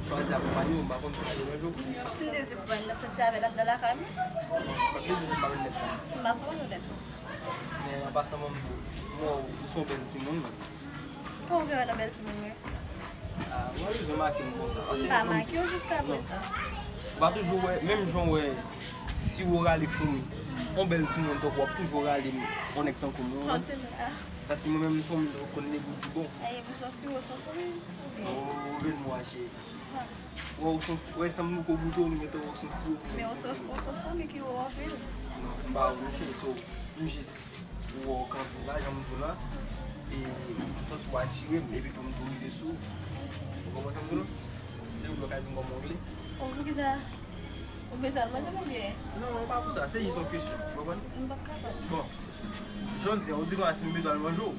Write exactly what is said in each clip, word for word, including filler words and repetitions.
Chwazi akonpanye w, m pa konn si sa deranj ou. Si m te vle konpanye, m t ap soti avè l anndan lakay mwen. Sa vle di m pa konn nèt sa. M pa konn nèt. Men an pasan, ban m di w, m wè w, ou se yon bèl timoun. Kòman w fè wè nan bèl timoun mwen? Ah, ou pa bezwen make m konsa. M pa make w jiska prezan. Ou pa toujou wè, menm jan w wè, si w rale foumi, yon bèl timoun tankou w ap toujou rale yon nèg tankou m, ou konprann? Paske mwen menm, m se yon moun ki konn negosye bon. Ay, ou se yon siwo san foumi, oubyen? Oh, oubyen mwa, cheri. Wè, ou se yon, wè, sanm nou ko goute w, nou gentan wè w se yon siwo. Men ou se, ou se yon foumi ki wo anpil. Non, m pa wo, non, cheri, so, m jis wè w kanpe la, jan m di w la. E m santi w atire m, epi tou m tou rive sou ou. Ou konprann sa m di w la? Se ou menm k ap di m kòman w vle. Oh, poukisa? Ou bezwen al manje m oubyen? Non, non, pa pou sa, se jis yon kesyon, ou konprann? M p ap kapab. Bon, jan w di an, ou di konsa si m bezwen al manje w,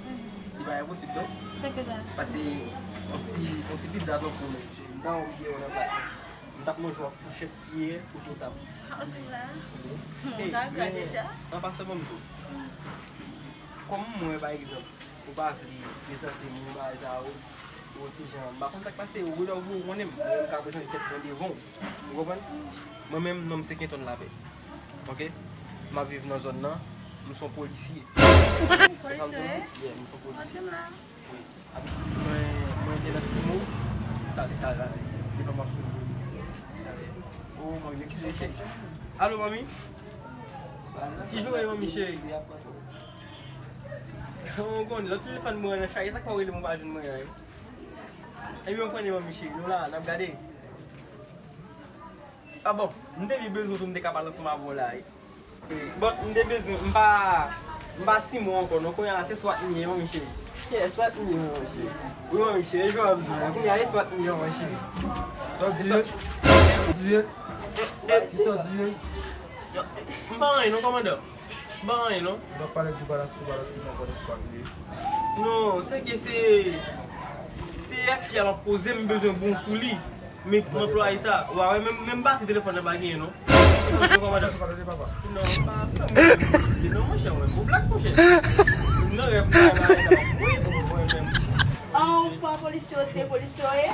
li pa enposib, non? Sa k fè sa? Pase yon ti, yon ti pizza tankou w menm, m ta wè w byen w nan plat. M t ap manje w ak fouchèt, kiyè, kouto, tab. Ah, ou di m la? Wi. Ou ta gade deja? An pasan, ban m di w. Kòm mwen, pa egzanp, ou pa vle prezante m yon bagay sa yo, yon ti jan, m pa konn sa k pase, ou gentan ou konnen m, mwen menm m ka prezante tèt mwen devan w, ou konprann? Mwen menm, non m se Kenton Lapè, oke? M ap viv nan zòn nan, m se yon polisye. Ou polisye? Yeah, m se yon polisye. Wi. Mwen, mwen te nan Simo, talè, talè, telefòn m ap sone. Talè. Oh, manmi, eskize, cheri. Alo, manmi? Ki jan w ye, manmi, cheri? Ou konnen, lòt telefòn mwen nan chaje, sa k fè w rele m ou pa jwenn mwen an, wi. Ebyen, ou konnen, manmi, cheri, nou la, n ap gade. Ah bon, m te byen bezwen w tou, m te ka pale ansanm avè w la, wi. Bon, m te bezwen, m pa, m pa Simo ankò, non, kounye a la, se swat m ye, manmi cheri. Kiyès, swat m ye, manmi cheri? Wi, manmi cheri, e jwè w ap jwe a, kounye a, e swat m ye, manmi cheri. Sa w di ye? Sa w di ye? Sa w di ye? M pa anyen, non, kòmandan. M pa anyen, non. Ou pa pale di balanse, ou balanse, mwen konnen se pa vre. Non, se ke se, se ak fi a m ap koze, m bezwen bon sou li. Men m anplwaye sa. Ou pa wè, menm, menm batri telefòn nan pa genyen, non. Ou konprann, madanm? Sa pa tande, papa. Non, m pa, non, monchè, non, monchè, ou menm, ou blak, monchè. Non, rèv m pa nan sa, wi, ou konprann menm. Ah, ou pa polisye, ou di polisye, ou ye?